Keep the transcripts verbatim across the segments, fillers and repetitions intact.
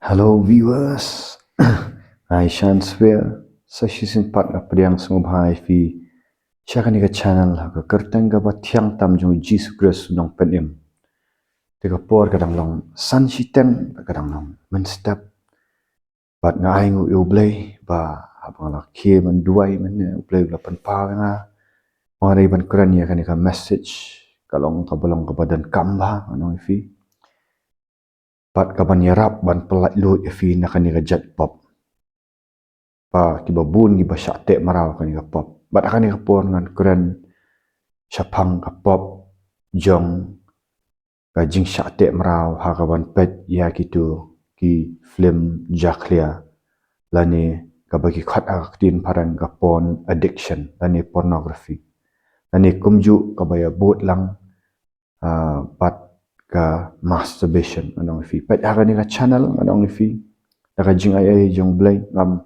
Hello viewers. Ngai Shan Swer, sa shisien pat nga pdiang sngewbha ïa phi sha kane ka channel ha ka kyrteng kaba thiang tam jong u Jisu Khrist u nongpynim. Te ka por ka dang long san shiteng, ka dang long mynstep. Bad nga ai nguh ïa u Blei ba haba nga la khie ban duwai mynne, u Blei u la pynpaw ïa nga ba nga dei ban kren ïa kane ka message, ka long kaba long kaba donkam bha, ngan ong ïa phi. Bad kaban ïarap ban pyllait luid ïa phi na kane ka jait pop. Ba kiba bun kiba shah teh mraw kane ka pop. Bad ha kane ka por ngan kren shaphang ka pop jong ka jingshah teh mraw ha kaban peit ïa kitu ki film jakhlia, lane kaba ki khot ha ka ktien phareng ka porn addiction lane pornography. Lane kumjuh kaba ïabud lang ah, bad ka masturbation, ngan ong ïa phi. Peit ha kane ka channel, ngan ong ïa phi, da ka jingai ei jong u Blei, ngam,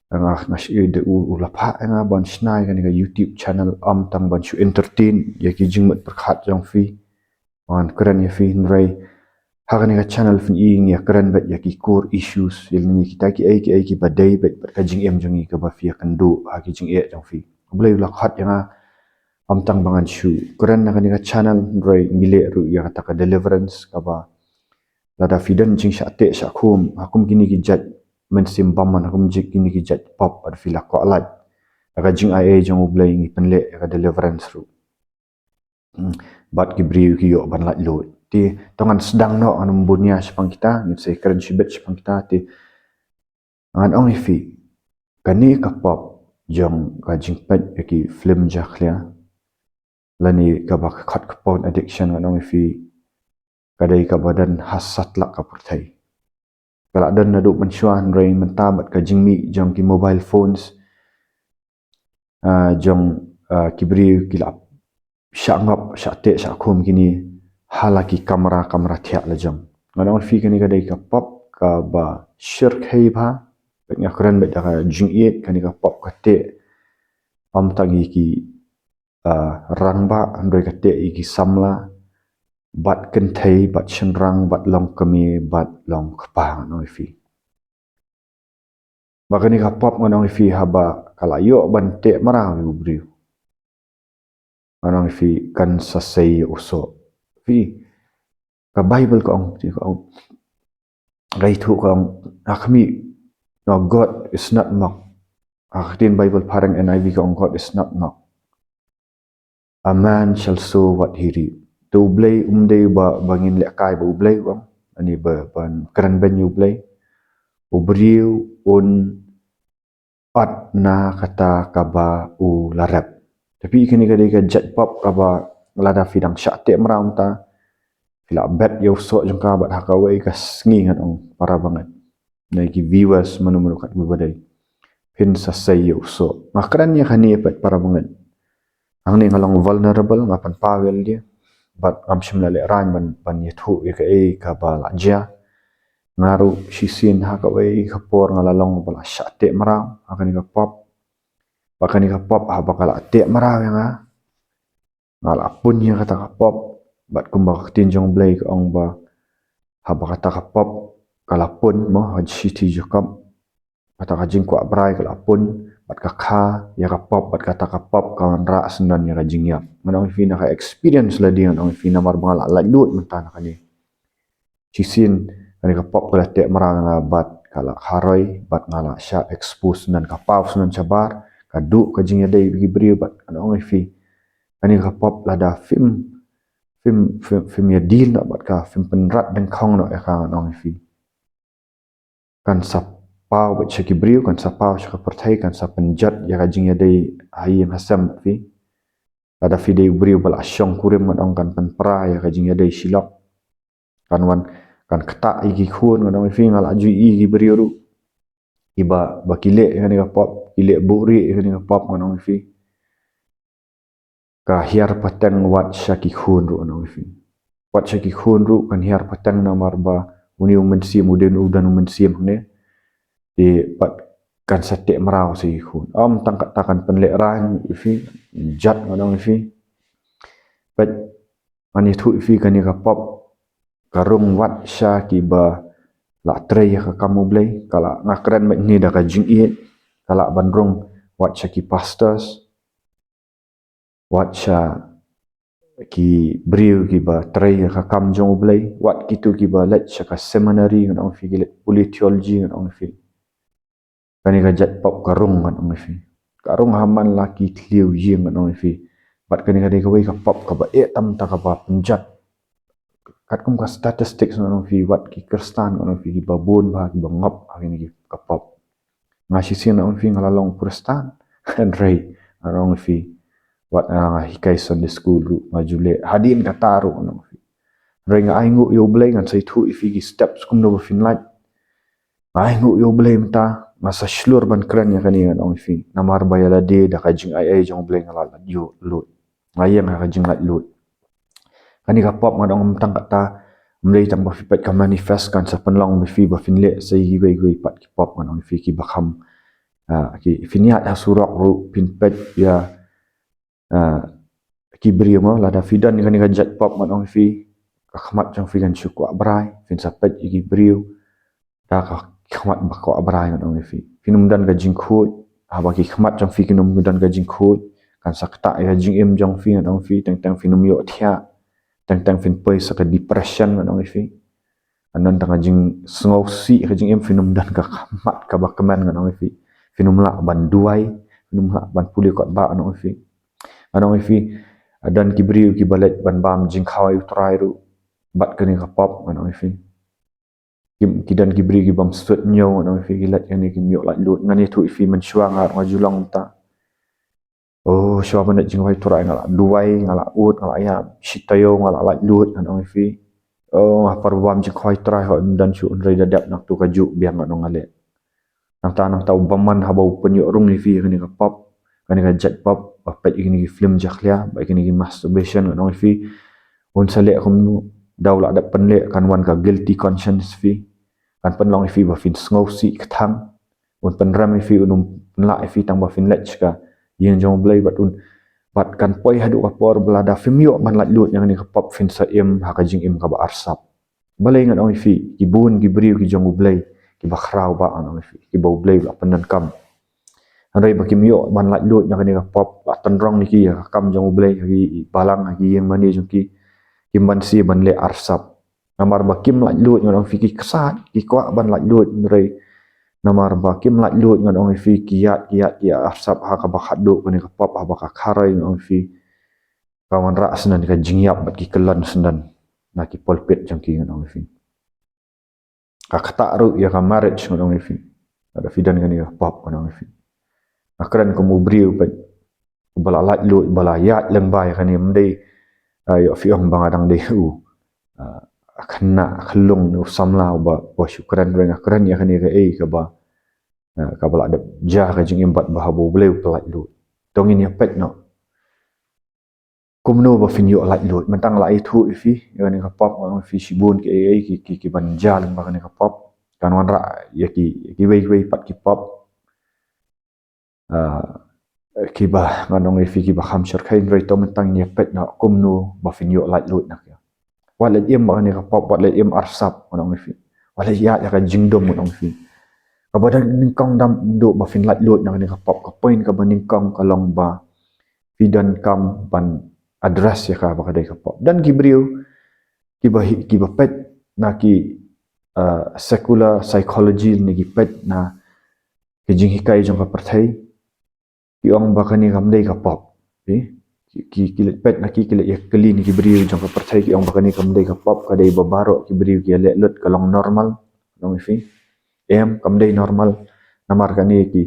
nga, nga shu ïohi da u, u la phah ïa nga ban shna ïa kane ka YouTube channel, ym tang ban shu entertain ïa ki jingmut pyrkhat jong phi, ban kren ïa phi, hynrei ha kane ka channel phin ïohi ngi ïa kren beit ïa ki core issues, ïa lane kita ki ei ki ei kiba dei beit bad ka jingim jong ngi, kaba phi ïakynduh ha ki jingeh jong phi. U Blei u la khot ïa nga, ym tang ba ngan shu kren na kane ka channel, hynrei ngi leh ruh ïa kata ka deliverance, kaba lada phi don jingshah teh shah khum ha kum kine ki jait mynsiem bymman, ha kum kine ki jait pop, bad phi la kwah lait, da ka jingai ei jong u Blei ngi pynleh ïa ka deliverance ruh. Hmm, bad ki briew ki ïoh ban lait luid. Te to ngan sdang noh, ngan ym bun ïa shaphang kita, ngin sa kren shibit shaphang kita. Te ngan ong ïa phi, kane ka pop jong ka jingpeit ïa ki film jakhlia, lane kaba ki khot ka porn addiction, ngan ong ïa phi, ka dei kaba don ha satlak ka pyrthei. Ka la don naduh mynshuwa, hynrei mynta bad ka jingmih jong ki mobile phones, ah, jong, ah, ki briew ki la shah ngop, shah teh, shah khum kine ha la ki kamra, kamra thiah la jong. Ngan ong ïa phi, kane ka dei ka pop kaba shyrkhei bha. Bad nga kren beit da ka jingïeit, kane ka pop ka teh ym tang ïa ki, ah, rangbah, hynrei ka teh ïa ki samla, bad kynthei, bad shynrang, bad longkmie, bad longkpa, ngan ong ïa phi. Ba kane ka pop, ngan ong ïa phi, haba ka la ïoh ban teh mraw ïa u briew, ngan ong ïa phi, kan sa sei ïa u soh. Phi, ka Bible ka ong, ka ong, ka ithuh ka ong, ha khmih, no, God is not mocked. Ha ka ktien Bible phareng N I V ka ong, God is not mocked. A man shall sow what he reap. Te u Blei um dei ba, ba ngin lehkai ba u Blei, u ong, ani ba, ban kren beiñ ïa u Blei. U briew un ot na kata kaba u la rep. Te phi, kane ka dei ka jait pop kaba lada phi dang shah teh mraw mynta, phi la bet ïa u soh jong ka, bad ha kawei ka sngi, ngan ong, para bangeit, na ki viewers mano mano kat ba dei, phin sa sei ïa u soh. Nga kren ïa kane pat, para bangeit. Hangne nga long vulnerable, nga pynpaw ïa lade. Bad ngam shym la lehraiñ ban, ban ïathuh ïa kaei kaba la jia. Nga ruh shisien ha kawei ka por nga la long ba la shah teh mraw ha kane ka pop. Ba kane ka pop haba ka la teh mraw ïa nga, nga la pun ïa kata ka pop. Bad kumba ka ktien jong u Blei ka ong ba haba kata ka pop ka la pun, mo, ha shithi Jakob, kata ka jingkwah brai ka la pun, bad ka kha ïa ka pop, bad kata ka pop ka wanrah syndon ïa ka jingïap. Ngan ong ïa phi na ka experience lade, ngan ong ïa phi, namar ba nga la laitluid mynta na kane. Shisien kane ka pop ka la teh mraw ïa nga bad ka la kharoi, bad nga la shah expose syndon, ka paw syndon shabar, ka duh ka jingïadei bad ki briew, bad ngan ong ïa phi, kane ka pop lada phim, phim, phim, phim ïa deal noh bad ka, phim pynrad dyngkhong noh ïa ka, ngan ong ïa phi, kan sa paw bad sha ki briew, kan sa paw sha ka pyrthei, kan sa pynjot ïa ka jingïadei ha ïing ha sem bad phi. Lada phi dei u briew ba la shong kurim, ngan ong, kan pynpra ïa ka jingïadei shilok. Kan wan, kan ktah ïa ki khun, ngan ong ïa phi, nga la ju ïohi ki briew ruh, kiba, ba ki leh ïa kane ka pop, ki leh buhrieh ïa kane ka pop, ngan ong ïa phi. Ka hiar pateng wat sha ki khun ruh, ngan ong ïa phi. Wat sha ki khun ruh kan hiar pateng, namar ba une u mynsiem u dei, u don u mynsiem hangne. Te pat kan sa teh mraw sha ki khun. Ym tang kata, kan pynlehraiñ ïa phi, jot, ngan ong ïa phi. Pat ngan ïathuh ïa phi, kane ka pop ka rung wat sha kiba la trei ïa ka kam U Blei, ka la, nga kren mynne da ka jingïeit, ka la ban rung wat sha ki pastors, wat sha ki briew kiba trei ïa ka kam jong U Blei, wat kito kiba leit sha ka seminary, ngan ong ïa phi, ki leit pule theology, ngan ong ïa phi. Kane ka jait pop ka rung, ngan ong ïa phi. Ka rung ha man la ki thliew ïing, ngan ong ïa phi. Bad kane ka dei kawei ka pop kaba eh tam, ta kaba pynjot. Katkum ka statistics, ngan ong ïa phi, wat ki Khristan, ngan ong ïa phi, kiba bun bha kiba ngop ha kane ka pop. Nga shisien, ngan ong ïa phi, nga la long Khristan. Hynrei, ngan ong ïa phi, wat nga hikai Sunday school ruh, nga ju leh hadien kata ruh, ngan ong ïa phi. Hynrei nga ainguh ïa U Blei, ngan sa ïathuh ïa phi ki steps kumno ba phin lait. Nga ainguh ïa U Blei mynta, nga sa shlur ban kren ïa kane, ngan ong ïa phi. Namar ba ïa lade da ka jingai ei jong U Blei nga la lait ïoh luid. Nga ïeng ha ka jinglaitluid. Kane ka pop, ngan ong, ym tang kata, ym dei tang ba phi peit ka manifest, kan sa pynlong ba phi, ba phin leh sa ïa kiwei kiwei pat ki pop, ngan ong ïa phi, kiba kham, ah, ki, phin ïaid ha surok ruh, phin peit ïa, ah, ki briew mo, lada phi don ïa kane ka jait pop, ngan ong ïa phi, ka khmat jong phi kan shu kwah brai, phin sa peit ïa ki briew da ka khmat ba kwah brai, ngan ong ïa phi. Phin ym don ka jingkhuid, haba ki khmat jong phi kin ym don ka jingkhuid, kan sa ktah ïa ka jingim jong phi, ngan ong ïa phi, teng teng phin ym ïohthiah, teng teng phin poi sha ka depression, ngan ong ïa phi. Kan don tang ka jingsngewsih ka jingim, phin ym don ka khmat kaba kmen, ngan ong ïa phi. Phin ym lah ban duwai, phin ym lah ban pule kot ba, ngan ong ïa phi. Ngan ong ïa phi, don ki briew kiba leit ban bam jingkhawai U Trai ruh bad kane ka pop, ngan ong ïa phi. Ki, ki don ki briew ki bym sngewthuh, ngan ong ïa phi, ki leit kane, kim ïoh laitluid. Ngan ïathuh ïa phi, mynshuwa nga ruh nga ju long mynta. Oh, shuwa ban leit jingkhawai U Trai nga la duwai, nga la ud, nga la ïam shi taïew, nga la laitluid, ngan ong ïa phi. Oh, ha por ba bam jingkhawai U Trai hooid ym don shuh, hynrei da dep nangtu kajuh biang, ngan ong, nga leh. Nangta nangta u bymman haba u pynïoh rung ïa phi ïa kane ka pop, kane ka jait pop, ba peit ïa kine ki film jakhlia, ba ïa kine ki masturbation, ngan ong ïa phi. Un sa leh kumno, da u la dep pynleh, kan wan ka guilty conscience ïa phi. Kan pynlong ïa phi ba phin sngewsih kthang. Un pynrem ïa phi, un ym pynlah ïa phi tang ba phin leit sha ka ïing jong U Blei, bad un, bad kan poi haduh ka por ba lada phim ïoh ban laitluid na kane ka pop, phin sa im ha ka jingim kaba arsap. Balei, ngan ong ïa phi, ki bun ki briew ki jong U Blei kiba khraw bha, ngan ong ïa phi, kiba U Blei u la pyndonkam. Hynrei ba kim ïoh ban laitluid na kane ka pop, la tynrong ïa ki ha ka kam jong U Blei, ha ki balang, ha ki ïing mane jong ki, kim banse ban leh arsap. Namar ba kim laitluid, ngan ong ïa phi, ki ksaid, ki kwah ban laitluid, hynrei namar ba kim laitluid, ngan ong ïa phi, ki ïaid, ki ïaid, ki ïaid arsap ha kaba khatduh kane ka pop, haba ka kharoi, ngan ong ïa phi, ka wanrah syndon ka jingïap bad ki kyllon syndon na ki pulpit jong ki, ngan ong ïa phi. Ka ktah ruh ïa ka marriage, ngan ong ïa phi. Lada phi don kane ka pop, ngan ong ïa phi. Nga kren kum u briew pat, ba la laitluid, ba la ïaid lyngba ïa kane, ym dei, ah, ïoh phi ong ba nga dang dei u, ah, khynnah khyllung ne u samla uba, uba shu kren, hynrei nga kren ïa kane kaei kaba, ah, kaba la dep jia ka jingim bad ba haba U Blei u pyllaitluid. To ngin ïa peit noh kumno ba phin ïoh laitluid. Mynta nga la ïathuh ïa phi ïa kane ka pop, ngan ong ïa phi, shibun kiei kiei ki, ki, ki ban jia lyngba kane ka pop. Kan wanrah ïa ki, ïa kiwei kiwei pat ki pop, ah, kiba, ngan ong ïa phi, kiba kham shyrkhei, hynrei to mynta ngin ïa peit noh kumno ba phin ïoh laitluid na ki. Wat leit im ha kane ka pop, wat leit im arsap, ngan ong ïa phi. Wat leit ïaid ïa ka jingdum, ngan ong ïa phi. Kaba dang nyngkong, dang duh ba phin laitluid na kane ka pop, ka point kaba nyngkong ka long ba phi donkam ban address ïa kaba ka dei ka pop. Don ki briew kiba hi, kiba peit na ki, ah, secular psychology ne ki peit na ki jinghikai jong ka pyrthei, ki ong ba kane kam dei ka pop. Ki, ki, ki leit peit na ki, ki leit ïa kylli na ki briew jong ka pyrthei, ki ong ba kane kam dei ka pop, ka dei ba baroh ki briew ki ïaleh lut, ka long normal, ngan ong ïa phi. Em, kam dei normal. Namar kane ki,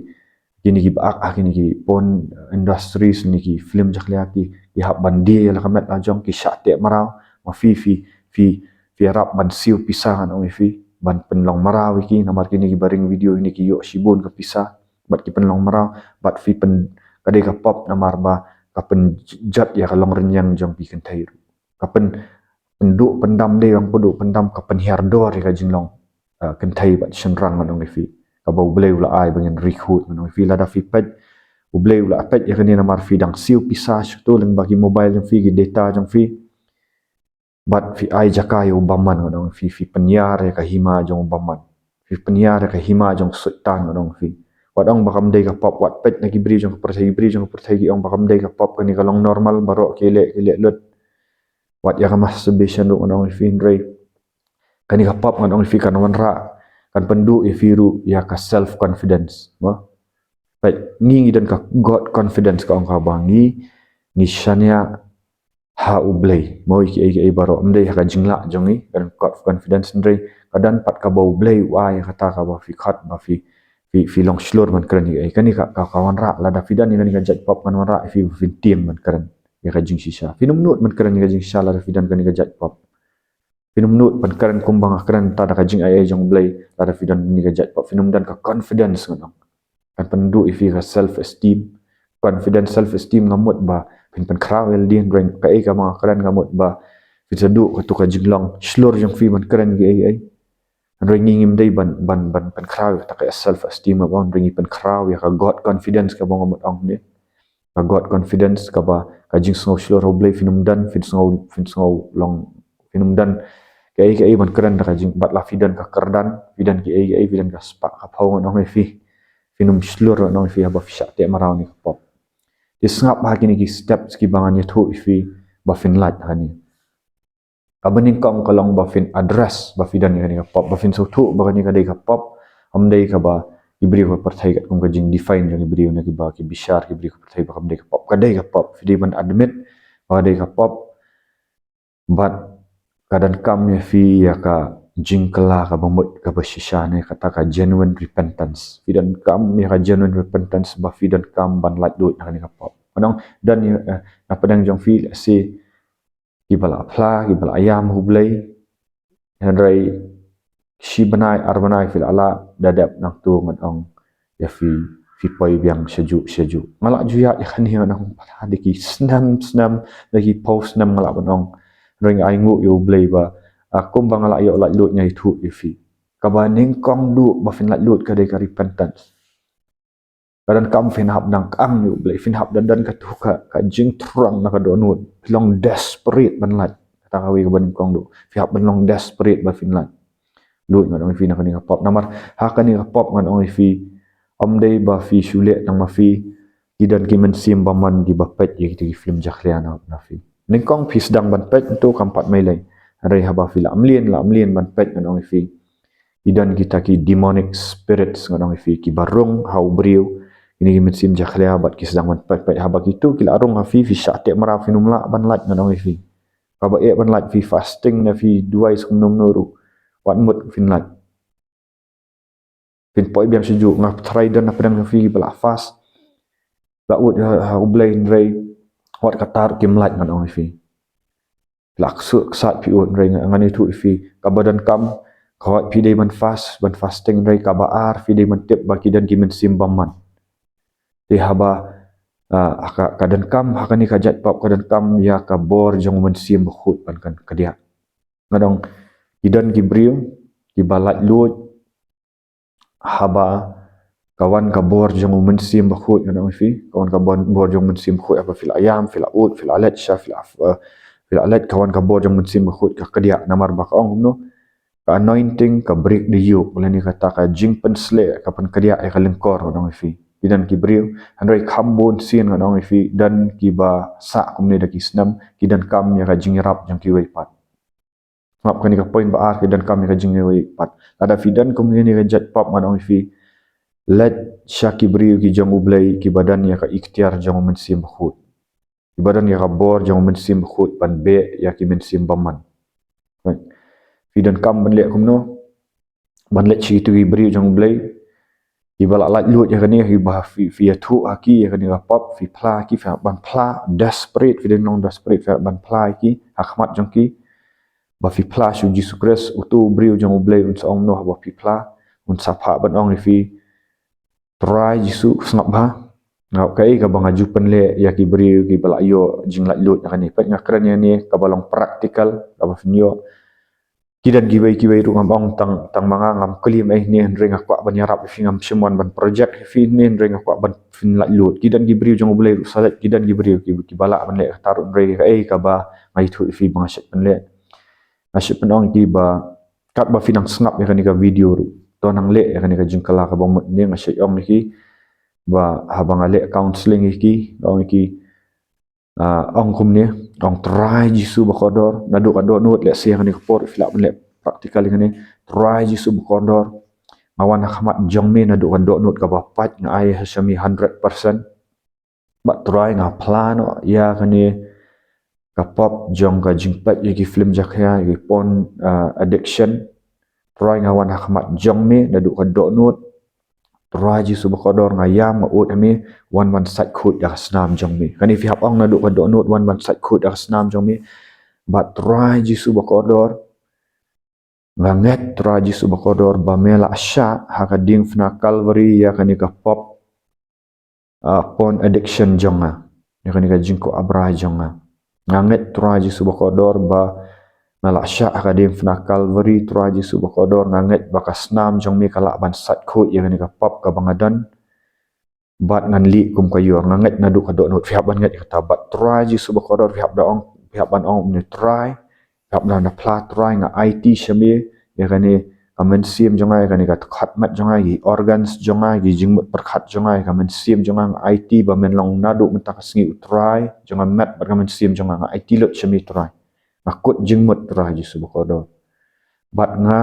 kine kiba act ha kine ki porn industries ne ki film jakhlia ki, ki hap ban die ïa la ka met la jong, ki shah teh mraw. Ma phi, phi, phi, phi ïarap ban siew pisa, ngan ong ïa phi, ban pynlong mraw ïa ki, namar kine kiba ring video kine ki ïoh shibun ka pisa bad ki pynlong mraw, bad phi pyn, ka dei ka pop namar ba ka pynjot ïa ka longrynïeng jong ki kynthei ruh. Ka pyn, pynduh pyndam, dei bang pynduh pyndam, ka pynhiar dor ïa ka jinglong, ah, kynthei bad shynrang, ngan ong ïa phi. Kaba U Blei u la ai ba ngin ri khuid, ngan ong ïa phi. Lada phi peit, U Blei u la peit ïa kane namar phi dang siew pisa shatu lyngba ki mobile jong phi, ki data jong phi. Bad phi ai jaka ïa u bymman, ngan ong ïa phi, phi pynïar ïa ka hima jong u bymman. Phi pynïar ïa ka hima jong Soitan, ngan ong ïa phi. Wat ong ba kam dei ka pop, wat peit na ki briew jong ka pyrthei, ki briew jong ka pyrthei ki ong ba kam dei ka pop, kane ka long normal, baroh ki leh, ki leh lut. Wat ïa ka masturbation ruh, ngan ong ïa phi, hynrei kane ka pop, ngan ong ïa phi, kan wanrah, kan pynduh ïa phi ruh ïa ka self confidence, mo. Peit, ngi ngi don ka God confidence, ka ong ka ba ngi ngi shaniah ha U Blei, mo, ïa kiei kiei baroh. Ym dei ha ka jinglah jong ngi, ka don God confidence, hynrei ka don pat kaba U Blei u ai ïa kata kaba phi khot ba phi, phi, phi long shlur ban kren ïa kiei. Kane ka, ka, ka wanrah, lada phi don ïa kane ka jait pop, kan wanrah ïa phi ba phin tieng ban kren ïa ka jingshisha. Phin ym nud ban kren ïa ka jingshisha lada phi don kane ka jait pop. Phin ym nud ban kren kumba nga kren, ta da ka jingai ei jong U Blei, lada phi don kane ka jait pop. Phin ym don ka confidence, ngan ong. Kan pynduh ïa phi ka self esteem. Confidence, self esteem, nga mut ba phin pynkhraw ïa lade, hynrei kaei kaba nga kren, nga mut ba phin sa duh kato ka jinglong shlur jong phi ban kren ïa kiei kiei. Hynrei ngi ngim dei ban, ban, ban pynkhraw ïa kata ka self esteem, ba hynrei ngi pynkhraw ïa ka God confidence kaba nga mut ong ne. Ka God confidence kaba ka jingsngew shlur ha U Blei, phin ym don, phin sngew, phin sngew long, phin ym don kaei kaei ban kren da ka jing, bad la phi don ka kyrdan, phi don kiei kiei, phi don ka spah ka phew, ngan ong ïa phi, phin ym shlur, ngan ong ïa phi, haba phi shah teh mraw ïa kane ka pop. Te sngap ha kine ki steps kiba ngan ïathuh ïa phi ba phin lait ha kane. Kaba nyngkong ka long ba phin address ba phi don ïa kane ka pop, ba phin sngewthuh ba kane ka dei ka pop. Ym dei kaba ki briew ka pyrthei, katkum ka jingdefine jong ki briew na kiba ki bishar ki briew ka pyrthei ba kam dei ka pop. Ka dei ka pop, phi dei ban admit ba ka dei ka pop. Bad ka donkam ïa phi ïa ka jingkylla kaba mut kaba shisha, ne kata ka genuine repentance. Phi donkam ïa ka genuine repentance ba phi donkam ban laitluid na kane ka pop. Ngan ong, don ïa, eh, na pdeng jong phi, lehse kiba la phla, kiba la ïam ha U Blei. Hynrei shi bnai, ar bnai phi la lah, da dep nangta, ngan ong ïa phi, phi poi biang shajuh shajuh. Nga lah ju ïaid ïa kane, ngan ong, phla, da ki snem snem, da ki phew snem nga lah ban ong. Hynrei nga ainguh ïa U Blei ba, ah, kumba nga lah ïoh laitluid, nga ïathuh ïa phi. Kaba nyngkong duh ba phin laitluid ka dei ka repentance. Ka donkam phin hap nang kang ïa U Blei, phin hap don, don kato ka, ka jingthrang na ka dohnud. Phin long desperate ban lait. Kata kawei kaba nyngkong duh. Phi hap ban long desperate ba phin lait. Luid, ngan ong ïa phi, na kane ka pop. Namar ha kane ka pop, ngan ong ïa phi, ym dei ba phi shu leh tang ma phi. Ki don ki mynsiem bymman kiba peit ïa kita ki film jakhlia na, na phi. Nyngkong phi sdang ban peit, ntu kam pat mailei. Hynrei haba phi la mlien, la mlien ban peit, ngan ong ïa phi, ki don kita ki demonic spirits, ngan ong ïa phi, kiba rung ha u briew. Kine ki mynsiem jakhlia bad ki sdang ban peit, peit, haba kito ki la rung ha phi, phi shah teh mraw, phin ym lah ban lait, ngan ong ïa phi. Kaba eh ban lait, phi fasting ne phi duwai skum num nuru, wat mut phin lait. Phin poi biang shajuh, nga tharai don na pdeng jong phi kiba la fast, la ud ha, ha U Blei, hynrei wat kata ruh kim lait, ngan ong ïa phi. La ksuh ksaid phi ud, hynrei nga, ngan ïathuh ïa phi, kaba donkam, ka hoi phi dei ban fast, ban fasting, hynrei kaba ar phi dei ban tip ba ki don ki mynsiem bymman. Te haba, ah, ka, ka donkam ha kane ka jait pop, ka donkam ïa ka bor jong u Mynsiem Bakhuid ban kan kdiah. Ngan ong, ki don ki briew kiba laitluid haba ka wan ka bor jong u Mynsiem Bakhuid, ngan ong ïa phi, ka wan ka bor, bor jong u Mynsiem Bakhuid, haba phi la ïam, phi la ud, phi la leit sha, phi la, eh, phi la leit, ka wan ka bor jong u Mynsiem Bakhuid, ka kdiah, namar ba ka ong kumno, ka anointing ka break the yoke, lane kata ka jingpynsleh ka pynkdiah ïa ka lyngkor, ngan ong ïa phi. Ki don ki briew, hynrei kham bun sien, ngan ong ïa phi, don kiba sah kumne da ki snem, ki donkam ïa ka jingïarap jong kiwei pat. Sngap, kane ka point ba ar, ki donkam ïa ka jingïarap pat. Lada phi don kum kine ka jait pop, ngan ong ïa phi, leit sha ki briew ki jong U Blei kiba don ïa ka iktiar jong u Mynsiem Bakhuid, kiba don ïa ka bor jong u Mynsiem Bakhuid ban beh ïa ki mynsiem bymman. Right. Phi donkam ban leh kumno? Ban leit sha kito ki briew jong U Blei kiba la laitluid ïa kane, kiba phi, phi ïathuh ha ki ïa kane ka pop, phi phla ha ki, phi hap ban phla desperate, phi dei ban long desperate, phi hap ban phla ha ki ha khmat jong ki, ba phi phla sha u Jisu Khrist. Uto u briew jong U Blei un sa ong kumno haba phi phla? Un sa phah ban ong ïa phi, Trai Jisu, sngap bha, nga, kaei kaba nga ju pynleh ïa ki briew kiba la ïoh jinglaitluid na kane? Peit, nga kren ïa kane kaba long practical, kaba phin ïoh. Ki don kiwei kiwei ruh, ngam ong tang, tang ma nga, ngam klim ei ne, hynrei nga kwah ban ïarap ïa phi, ngam shim wan ban project ïa phi ne, hynrei nga kwah ban phin laitluid. Ki don ki briew jong U Blei ruh sa leit, ki don ki briew ki, kiba lah ban leh kata ruh, hynrei kaei kaba nga ïathuh ïa phi ba nga shait pynleh, nga shait pynong ïa ki ba katba phi nang sngap ïa kane ka video ruh, to nang leh ïa kane ka jingkylla kaba mut ne. Nga shait ong ïa ki ba haba nga leh counseling ïa ki, nga ong ïa ki, ah, ong kumne, ong Trai Jisu bakordor, naduh ka dohnud, lehse ha kane ka por phi lah ban leh practical ïa kane. Trai Jisu bakordor, nga wan ha khmat jong me naduh ka dohnud kaba pait, nga ai ha sha me hundred percent. Bad Trai, nga phla noh ïa kane ka pop jong ka jingpeit ïa ki film jakhlia, ïa ki porn, ah, addiction. Trai, nga wan ha khmat jong me naduh ka dohnud. Trai Jisu bakordor, nga ïam, nga ud ha me, wan ban sait khuid da ka snam jong me. Kane phi hap ong, naduh ka dohnud wan ban sait khuid da ka snam jong me. Bad Trai Jisu bakordor, nga ngeit Trai Jisu bakordor ba me la shah ha ka diengphna Calvary ïa kane ka pop, ah, porn addiction jong nga, ïa kane ka jingkoh abrai jong nga. Nga ngeit Trai Jisu bakordor ba me la shah ha ka diengphna Calvary, Trai Jisu bakordor, nga ngeit ba ka snam jong me ka lah ban sait khuid ïa kane ka pop kaba nga don. Bad ngan lih kum ka ïor, nga ngeit naduh ka dohnud. Phi hap ban ngeit ïa kata. Bad Trai Jisu bakordor, phi hap da ong, phi hap ban ong ne Trai, phi hap da phla, Trai, nga aiti sha me ïa kane ka mynsiem jong nga, ïa kane ka dkhot met jong nga, ki organs jong nga, ki jingmut pyrkhat jong nga, ïa ka mynsiem jong nga, nga aiti ba men long naduh mynta ka sngi u Trai jong ka met bad ka mynsiem jong nga. Nga aiti lut sha me Trai. Nga kut jingmut Trai Jisu bakordor. Bad nga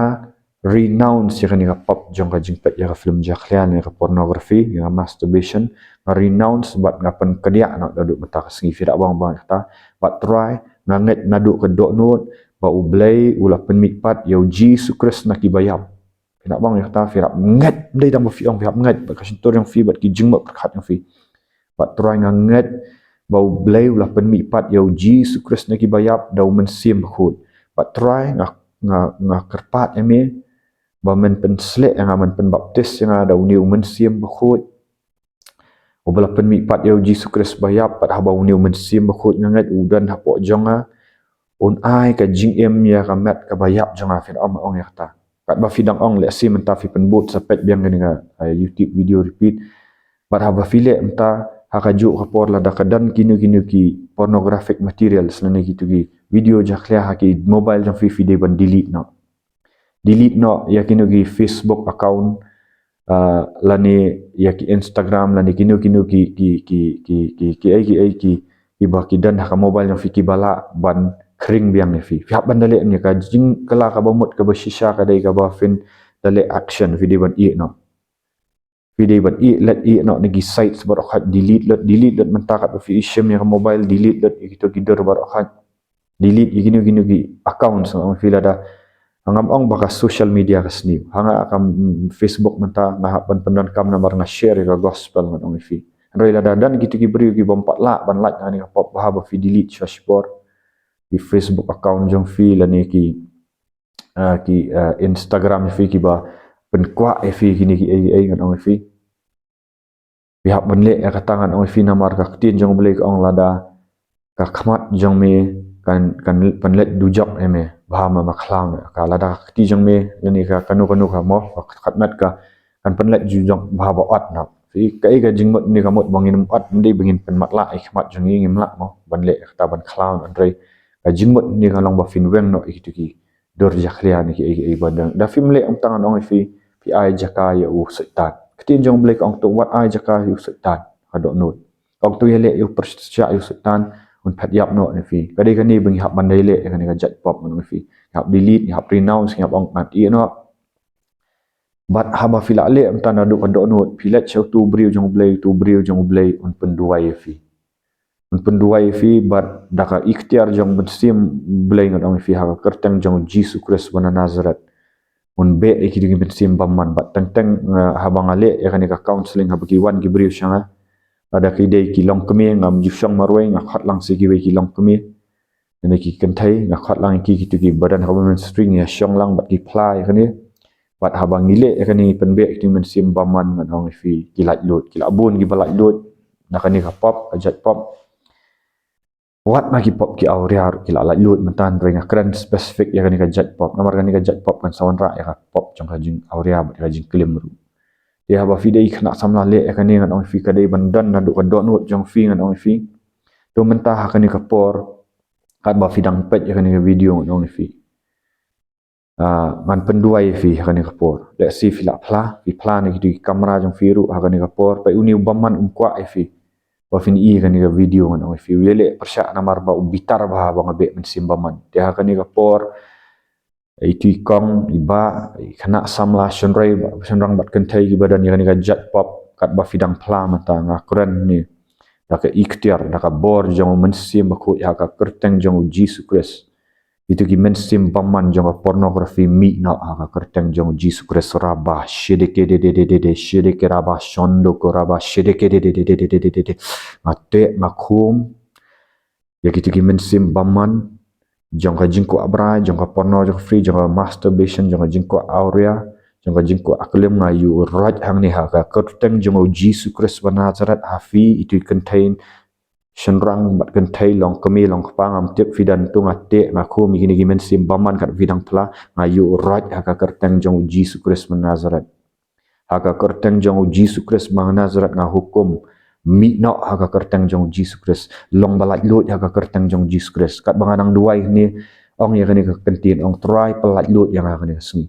renounce ïa kane ka pop jong ka jingpeit ïa ka film jakhlia ne ka pornography, ïa ka masturbation. Nga renounce bad nga pynkdiah noh naduh mynta ka sngi. Phi lah ban ong ïa kata. Bad Trai, nga ngeit naduh ka dohnud ba U Blei u la pynmih pat ïa U Jisu Khrist na ki baïap. Phi lah ban ong ïa kata, phi lah ngeit, ym dei tang ba phi ong, phi hap ngeit bad ka shyntur jong phi bad ki jingmut pyrkhat jong phi. Bad Trai, nga ngeit ba U Blei u la pynmih pat ïa U Jisu Khrist na ki baïap da U Mynsiem Bakhuid. Bad Trai, nga, nga, nga kyrpad ïa me ba men pynshlur ïa nga, men pynbaptis ïa nga da une U Mynsiem Bakhuid. Uba la pynmih pat ïa U Jisu Khrist baïap, bad haba une U Mynsiem Bakhuid, nga ngeit, u don hapoh jong nga, un ai ka jingim ïa ka met kaba ïap jong nga. Phin ong, ong ïa kata. Katba phi dang ong, lehse mynta phi pynbud sa peit biang kane ka, eh, YouTube video repeat. Bad haba phi leh mynta, ha kajuh ka por, lada ka don kino kino ki pornographic materials lane kito ki video jakhlia ha ki mobile jong phi, phi dei ban delete noh. Delete noh ïa kino ki Facebook account, ah, lane ïa ki Instagram, lane kino kino ki, ki, ki, ki, ki, ki, ei, ki, ei, ki, kiba ki don ha ka mobile jong phi kiba lah ban khring biang ïa phi. Phi hap ban da leh ïa ka jingkylla kaba mut kaba shisha, ka dei kaba phin da leh action, phi dei ban ïeh noh. Phi dei ban ïeh, leit ïeh noh na ki sites baroh khoit, delete lut, delete lut mynta katba phi shim ïa ka mobile, delete lut ïa kito ki dur baroh khoit. Delete ïa kino kino ki accounts, nga ong ïa phi, lada. Ngam ong ba ka social media ka sniew. Ha nga ka, mm, Facebook mynta nga hap ban pyndonkam namar nga share ïa ka gospel, ngan ong ïa phi. Hynrei lada don kito ki briew ki bym pat lah ban lait ha kane ka pop, bha ba phi delete shuwa shibor. Ki Facebook account jong phi lane ki, ah, ki, ah, Instagram phi kiba pynkwah ïa phi kine ki ei ei, ngan ong ïa phi. Phi hap ban leh ïa kata, ngan ong ïa phi, namar ka ktien jong U Blei ka ong, lada ka khmat jong me kan, kan pynleit dujok ïa me, bha ma ma khlaw ïa ka. Lada ka kti jong me lane ka kano kano ka mo, ka khmat ka kan pynleit dujok, bha ba ot noh. Phi, kaei ka jingmut ne ka mut ba ngin ym ot, ym dei ba ngin pynmatlah ïa ka khmat jong ngi, ngim lah mo ban leh ïa kata ban khlaw, hynrei ka jingmut ne ka long ba phin weng noh ïa kito ki dur jakhlia ne ki ei ki ei ba dang. Da phim leh, ym tang, ngan ong ïa phi, phi ai jaka ïa u Soitan. Ktien jong U Blei ka ong to, wat ai jaka ïa u Soitan ha dohnud. Ka ong to, ïaleh ïa u, pyrshah ïa u Soitan, un phet ïap noh na phi. Ka dei kane ba ngi hap ban da leh ïa kane ka jait pop, ngan ong ïa phi. Ngi hap delete, ngi hap renounce, ngi hap ong ngan ïeh noh. Bad haba phi lah leh mynta naduh ka dohnud, phi leit sha uto u briew jong U Blei, uto u briew jong U Blei un pynduwai ïa phi. Un pynduwai ïa phi bad da ka iktiar jong U Mynsiem Blei, ngan ong ïa phi, ha ka kyrteng jong U Jisu Khrist uba na Nazareth. Un beh ïa kito ki mynsiem bymman. Bad teng teng, eh, haba nga leh ïa kane ka counseling, haba ki wan ki briew sha nga, lada ki dei ki longkmie, ngam ju shong marwei, nga khot lang sa ïa kiwei ki longkmie. Lane ki kynthei, nga khot lang ïa ki, kito kiba don ha ka ministry, ngi ïa shong lang bad ki phla ïa kane. Bad haba ngi leh ïa kane, ngi pynbeh ïa kito ki mynsiem bymman, ngan ong ïa phi, ki laitluid, ki la bun kiba laitluid na kane ka pop, ka jait pop. Wat na ki pop ki awria ruh ki la laitluid mynta, hynrei nga kren specific ïa kane ka jait pop, namar kane ka jait pop kan sa wanrah ïa ka pop jong ka jingawria bad ka jingklim ruh. Te haba phi dei khynnah samla, leh ïa kane, ngan ong ïa phi, ka dei ban don naduh ka dohnud jong phi, ngan ong ïa phi. To mynta ha kane ka por, katba phi dang peit ïa kane ka video, ngan ong ïa phi, Ah, ngan pynduwai ïa phi ha kane ka por. Lehse phi la phla, phi phla na kito ki kamra jong phi ruh ha kane ka por. Peit, une u bymman um kwah ïa phi ba phin i kane ka video, ngan ong ïa phi. U ïaleh pyrshah namar ba u bitar bha ba nga beh mynsiem bymman. Te ha kane ka por, ito i kong, i bah, i khynnah samla, shynrang bad, shynrang bad kynthei kiba don ïa kane ka jait pop, katba phi dang phla mynta, nga kren hangne da ka iktiar, da ka bor jong u Mynsiem Bakhuid, ha ka kyrteng jong u Jisu Khrist. Ito ki mynsiem bymman jong ka pornography, mih noh ha ka kyrteng jong u Jisu Khrist. Rabba shidike de de de de de, shidike rabba shondo ko rabba shidike de de de de de de de de. Nga teh, nga khum ïa kito ki mynsiem bymman jong ka jingkwah brai, jong ka pornography, jong ka masturbation, jong ka jingkwah awria, jong ka jingkwah aklim. Nga ïuh roit hangne ha ka kyrteng jong u Jisu Khrist ba Nazareth. Ha phi, ito i kynthei, shynrang bad kynthei, long kmie, long kpa, ngam tip phi don to, nga teh, nga khum ïa kine ki mynsiem bymman kat phi dang phla. Nga ïuh roit ha ka kyrteng jong u Jisu Khrist ba Nazareth. Ha ka kyrteng jong u Jisu Khrist ba Nazareth nga hukum, mih noh ha ka kyrteng jong u Jisu Khrist. Long ba laitluid ha ka kyrteng jong u Jisu Khrist. Katba nga dang duwai hangne, ong ïa kane ka kyntien, ong Trai, pyllait luid ïa nga ha kane ka sngi.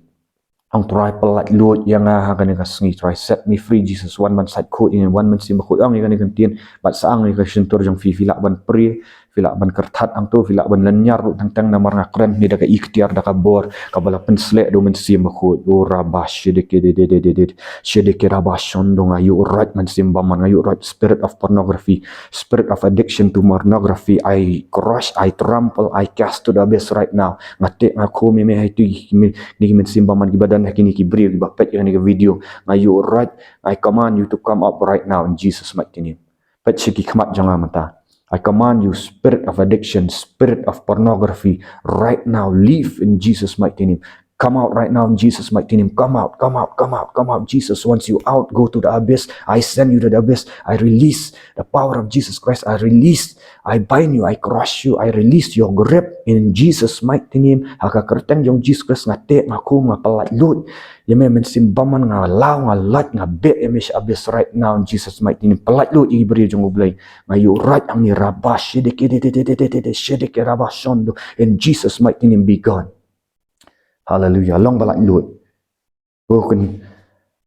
Ong Trai, pyllait luid ïa nga ha kane ka sngi. Trai, set me free, Jesus. Wan ban sait khuid ïa nga, wan Mynsiem Bakhuid. Ong ïa kane ka kyntien bad sa ang ïa ka shyntur jong phi. Phi lah ban pray, phi lah ban kyrthat hangto, phi lah ban lynñiar ruh teng teng, namar nga kren hangne da ka iktiar, da ka bor kaba la pynshlur da u Mynsiem Bakhuid. O rabba shidike de de de de de, shidike rabba shondo. Nga ïuh roit mynsiem bymman, nga ïuh roit spirit of pornography, spirit of addiction to pornography. I crush, I trample, I cast to the abyss right now. Nga teh, nga khum ïa me ha ito ki, kine ki mynsiem bymman kiba don ha kine ki briew kiba peit ïa kane ka video. Nga ïuh roit, I command you to come out right now in Jesus' mighty name. Peit sha ki khmat jong nga mynta. I command you, spirit of addiction, spirit of pornography, right now, leave in Jesus' mighty name. Come out right now in Jesus' mighty name. Come out, come out, come out, come out. Jesus wants you out. Go to the abyss. I send you to the abyss. I release the power of Jesus Christ. I release, I bind you, I crush you, I release your grip in Jesus' mighty name. Ha ka kyrteng jong u Jisu Khrist nga teh, nga khum, nga pyllait luid ïa me mynsiem bymman, nga law, nga lait, nga beh ïa me sha abyss right now in Jesus' mighty name. Pyllait luid ïa ki briew jong u Blei. Nga ïuh roit hangne, rabba shidike de de de de de de, shidike rabba shondo. In Jesus' mighty name, be gone. Hallelujah. Long ba laitluid. Ko kyn,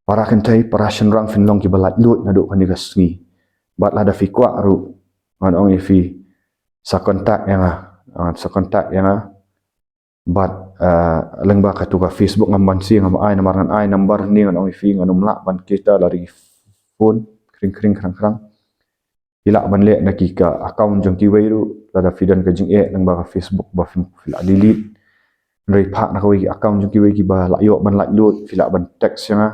para kynthei, para shynrang, phin long kiba laitluid naduh kane ka sngi. Bad lada phi kwah ruh, ngan ong ïa phi, sa contact ïa nga. Ah, sa contact ïa nga. Bad, ah, lyngba kato ka Facebook, ngam banse, ngam ai namar, ngan ai number hangne, ngan ong ïa phi, ngan ym lah ban kita la ri phone, kring kring krang krang. Phi lah ban leh na ki ka account jong kiwei ruh, lada phi don ka jingeh lyngba ka Facebook ba phi, phi lah delete. Hynrei phah na kawei ki account jong kiwei kiba lah ïoh ban laitluid, phi lah ban text ïa nga.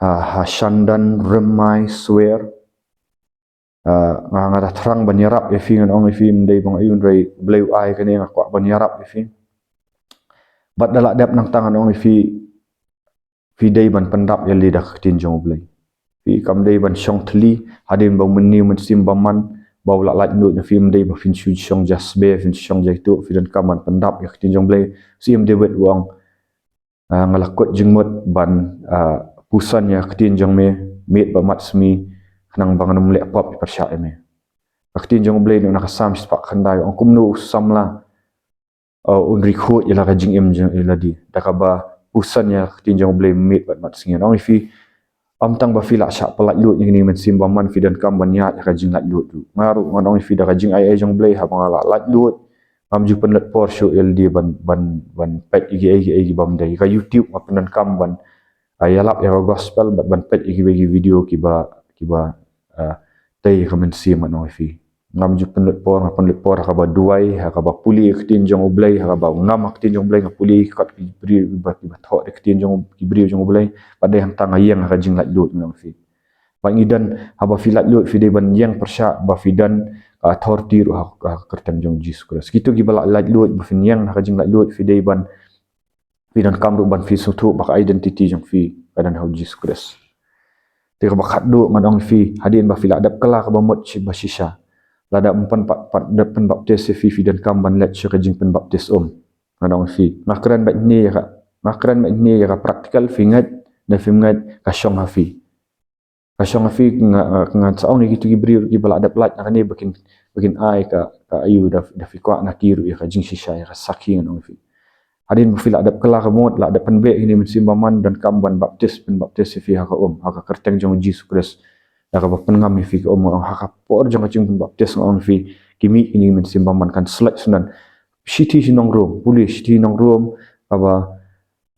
Ha, ha Shandan Rymai Swer. Ah, nga, nga da thrang ban ïarap ïa phi, ngan ong ïa phi, ym dei ba nga ïoh, hynrei U Blei u ai kane, nga kwah ban ïarap ïa phi. Bad da lah dep nangta, ngan ong ïa phi, phi dei ban pyndap ïalade da ka ktien jong U Blei. Phi kam dei ban shong thylli hadien ba u mynne u mynsiem bymman ba u la laitluid na phi, ym dei ba phin shu shong jasbe, phin shong jaituh, phi donkam ban pyndap ïa ka ktien jong U Blei. Siem David u ong, ah, nga la kut jingmut ban, ah, puson ïa ka ktien jong me miet bad matsmi, khnang ba ngan ym leh pop ïa pyrshah ïa me. Ka ktien jong U Blei na ka Salm shispah khyndai u ong kumno u samla, uh, un ri khuid ïa la ka jingim jong u lade da kaba puson ïa ka ktien jong U Blei miet bad matsngi. Ngan ong ïa phi, ym tang ba phi lah shah pyllait luid ïa kine ki mynsiem bymman, phi donkam ban ïaid ïa ka jinglaitluid ruh. Nga ruh ngan ong ïa phi, da ka jingai ei jong U Blei, haba nga la laitluid, ngam ju pynlut por shuh ïalade ban, ban, ban peit ïa ki ei, ïa ki ei ki bym dei. Ka YouTube nga pyndonkam ban, ah, ïalap ïa ka gospel bad ban peit ïa kiwei ki video kiba, kiba, ah, tei ïa ka mynsiem, ngan ong ïa phi. Ngam ju pynlut por, nga pynlut por ha kaba duwai, ha kaba pule ïa ka ktien jong U Blei, ha kaba ngam ha ka ktien jong U Blei, nga pule ïa ki kot ki briew, kiba, kiba thoh da ka ktien jong ki briew jong U Blei, bad dei hangta nga ïeng ha ka jinglaitluid, ngan ong ïa phi. Ba ngi don, haba phi laitluid phi dei ban ïeng pyrshah ba phi don ka authority ruh ha, ha ka kyrteng jong U Jisu Khrist. Kito kiba la laitluid, ba phin ïeng ha ka jinglaitluid phi dei ban, phi donkam ruh ban phi sngewthuh ba ka identity jong phi ka don ha U Jisu Khrist. Te kaba khatduh ngan ong ïa phi, hadien ba phi la dep kylla kaba mut shi-, ba shisha, lada ym pyn pat, pat, dep pynbaptis ïa phi, phi donkam ban leit sha ka jingpynbaptis um. Ngan ong ïa phi, nga kren beit hangne ïa ka, nga kren beit hangne ïa ka practical, phi ngeit ne phim ngeit, ka shong ha phi. Ka shong ha phi. Nga, nga, ngan sa ong ïa kito ki briew kiba la dep lait na kane ba kin, ba kin ai ka, ka aïu da, da phi kwah na ki ruh ïa ka jingshisha, ïa ka sakhi, ngan ong ïa phi. Hadien ba phi la dep kylla ka mut, la dep pynbeh ïa kine ki mynsiem bymman, donkam ban baptis, pynbaptis ïa phi ha ka um, ha ka kyrteng jong u Jisu Khrist. Da kaba pynngam ïa phi ka um, nga ong ha ka por jong ka jingbaptis, nga ong ïa phi, ki mih kine ki mynsiem bymman, kan slait syndon. Shithi sha nong Rom, pule shithi nong Rom, kaba,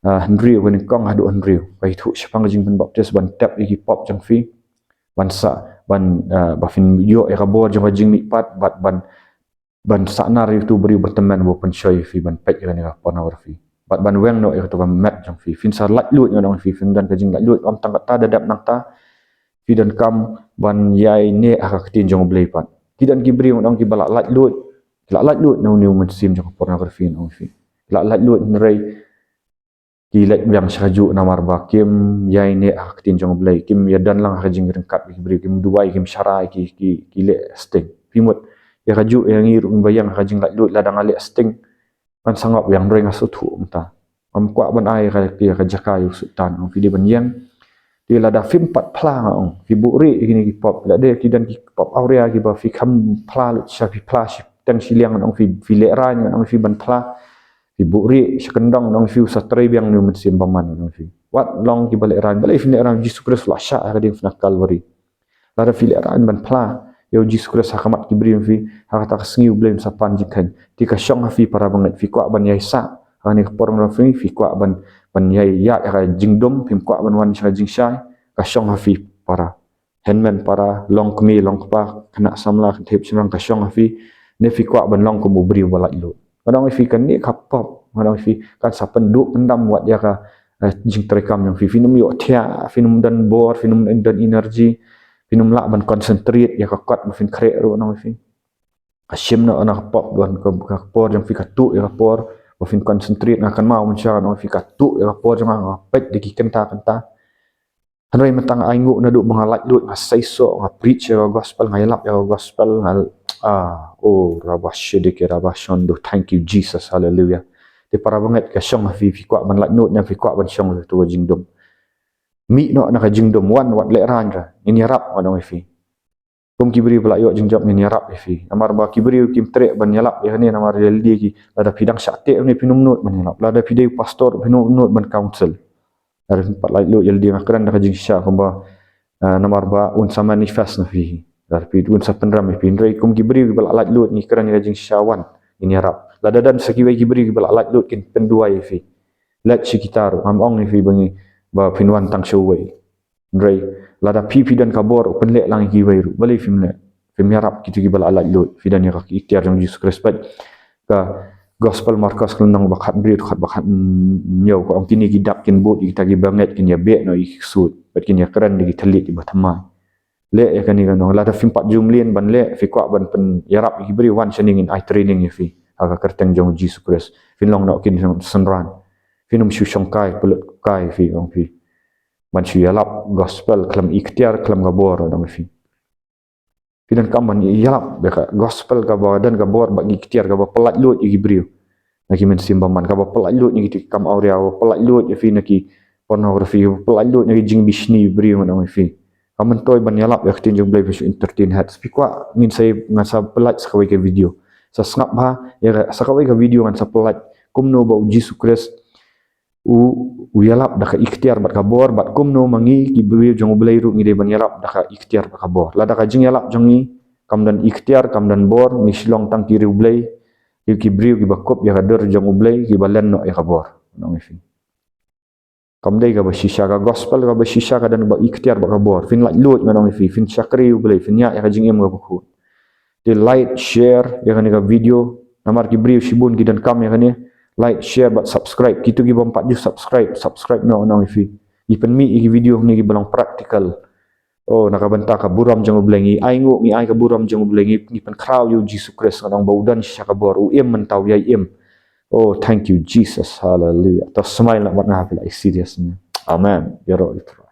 ah, hynriew, kane kong haduh hynriew. Ka ïathuh shaphang ka jingbaptis ban tep ïa ki pop jong phi. Ban sa, ban, ah, ba phin ïoh ïa ka bor jong ka jingmihpat, bad ban ban sah nar ïa uto u briew ba tymmen ba pynshoi ïa phi ban peit ïa kane ka pornography. Bad ban weng noh ïa kato ka met jong phi. Phin sa laitluid, nga ong ïa phi, phin don ka jinglaitluid, ym tang katta, da dep nangta phi donkam ban ïaineh ha ka ktien jong u Blei pat. Ki don ki briew, nga ong, kiba la laitluid, ki la laitluid na une u mynsiem jong ka pornography, nga ong ïa phi. Ki la laitluid hynrei ki leit biang sha kajuh namar ba kim ïaineh ha ka ktien jong u Blei, kim ïadon lang ha ka jingryngkat ki briew, kim duwai, kim sharai, ki, ki, ki leh sting. Phi mut, ïa kajuh ïa ngi ruh ba ïeng ha ka jinglaitluid, lada nga leh sting, ngan sa ngop ïa nga, hynrei nga sngewthuh mynta. Ngam kwah ban ai ka, ïa ka jaka ïa u Soitan, ong phi dei ban ïeng. Te lada phim pat phla, nga ong, phi buhrieh ïa kine ki pop, lada ki don ki pop awria kiba phi kham phla lut sha, phi phla shiteng shiliang, nga ong, phi, phi lehraiñ, nga ong, phi ban phla. Phi buhrieh sha kyndong, nga ong ïa phi, u sa trei biang une u mynsiem bymman, nga ong ïa phi. Wat long kiba lehraiñ, balei phin lehraiñ? U Jisu Khrist u la shah ha ka diengphna Kalbari. Lada phi lehraiñ ban phla ïa u Jisu Khrist ha khmat ki briew, nga ong ïa phi, ha kata ka sngi u Blei un sa pan jingkheiñ. Te ka shong ha phi para bangeit, phi kwah ban ïaisah ha kane ka pornography, phi kwah ban, ban ïai ïaid ha ka jingdum, phim kwah ban wan sha ka jingshai, ka shong ha phi para. Hynmen para, long kmie, long kpa, khynnah samla, kynthei shynrang, ka shong ha phi. Ne phi kwah ban long kum u briew ba laitluid? Nga ong ïa phi, kane ka pop, nga ong ïa phi, kan sa pynduh pyndam wat ïa ka, eh, jingtrei kam jong phi. Phin ym ïohthiah, phin ym don bor, phin ym don energy, phin ym lah ban concentrate ïa ka kot ba phin khreh ruh, nga ong ïa phi. Ka shim noh na ka pop, don ka, ka por jong phi ka tuh ïa ka por ba phin concentrate. Nga kynmaw mynshuwa, nga ong ïa phi, ka tuh ïa ka por jong nga, nga peit da ki kynta kynta. Hynrei mynta nga ainguh naduh ba nga laitluid, nga seisoh, nga preach ïa ka gospel, nga ïalap ïa ka gospel, nga, ah, oh, rabashidike rabashondo, thank you, Jesus, hallelujah. Te para bangeit, ka shong ha phi, phi kwah ban laitluid ne phi kwah ban shong ha kato ka jingdum? Mih noh na ka jingdum, wan wat lehraiñ, ngin ïarap, nga ong ïa phi. Kum ki briew ba la ïoh jingjop, ngin ïarap ïa phi. Namar ba ki briew kim treh ban ïalap ïa kane, namar ïa lade ki, lada phi dang shah teh une, phin ym nud ban ïalap. Lada phi dei u pastor, phin ym nud ban counsel. Lada phi pat laitluid, ïa lade nga kren da ka jingshisha kumba, ah, namar ba un sa manifest na phi. Lada phi, un sa pynrem ïa phi. Hynrei kum ki briew kiba la laitluid, ngi kren ïa ka jingshisha, wan, ngin ïarap. Lada don sa kiwei ki briew kiba la laitluid, kin pynduwai ïa phi. Leit sha kita ruh, ngam ong ïa phi ba ngi, ba phin wan tang sha uwei. Hynrei lada phi, phi don ka bor, pynleh lang ïa kiwei ruh. Balei phim leh? Phim ïarap kito kiba la laitluid. Phi don ïa ka iktiar jong u Jisu Khrist. Peit ka gospel Markos, ka lynnong ba khathynriew, dkhot ba khathynñiew, ka ong, kine ki dak kin bud ïa kita kiba ngeit, kin ïabeh noh ïa ki ksuid, bad kin ïakren da ki thylliej kiba thymmai. Leh ïa kane, nga ong. Lada phim pat ju mlien ban leh, phi kwah ban pynïarap ïa ki briew, wan shane, ngin ai training ïa phi ha ka kyrteng jong u Jisu Khrist. Phin long noh kin synran. Phin ym shu shongkai, pynlut kai phi, ong phi. Ban shu ïalap gospel khlem iktiar, khlem ka bor, ong phi. Phi donkam ban ïalap ïa ka gospel kaba don ka bor bad iktiar, kaba pyllaitluid ïa ki briew na ki mynsiem bymman, kaba pyllaitluid na ki kam awria, kaba pyllaitluid ïa phi na ki pornography, kaba pyllaitluid na ki jingbishni briew, nga ong ïa phi. Kam myntoi ban ïalap ïa ka ktien jong u Blei, phin shu entertain head. Phi kwah ngin sa, ngan sa pyllait sa kawei ka video. Sa sngap bha ïa ka, sa kawei ka video ngan sa pyllait kumno ba u Jisu Khrist u, u ïalap da ka iktiar bad ka bor, bad kumno ma ngi ki briew jong u Blei ruh ngi dei ban ïalap da ka iktiar bad ka bor. Lada ka jingïalap jong ngi kam don iktiar, kam don bor, ngi shu long tang ki riewblei, ki, ki briew kiba kup ïa ka dur jong u Blei, kiba len noh ïa ka bor, nga ong ïa phi. Kam dei kaba shisha, ka gospel kaba shisha ka don ba iktiar bad ka bor. Phin laitluid, nga ong ïa phi, phin shakri u Blei, phin ïaid ïa ka jingim kaba khuid. Te like, share ïa kane ka video. Namar ki briew shibun ki donkam ïa kane. Like, share bad subscribe. Kito ki bym pat ju subscribe, subscribe noh, nga ong ïa phi. Ngi pynmih ïa ki video hangne kiba long practical. Oh, na ka bynta ka burom jong u Blei, ngi ainguh, ngi ai ka burom jong u Blei, ngi, ngi pynkhraw ïa u Jisu Khrist, nga ong, ba u don shisha ka bor, u im mynta, u ïai im. Oh, thank you, Jesus. Hallelujah. To smile noh bad nga, phi lah serious ne. Amen. Ïaroh ïa u Trai.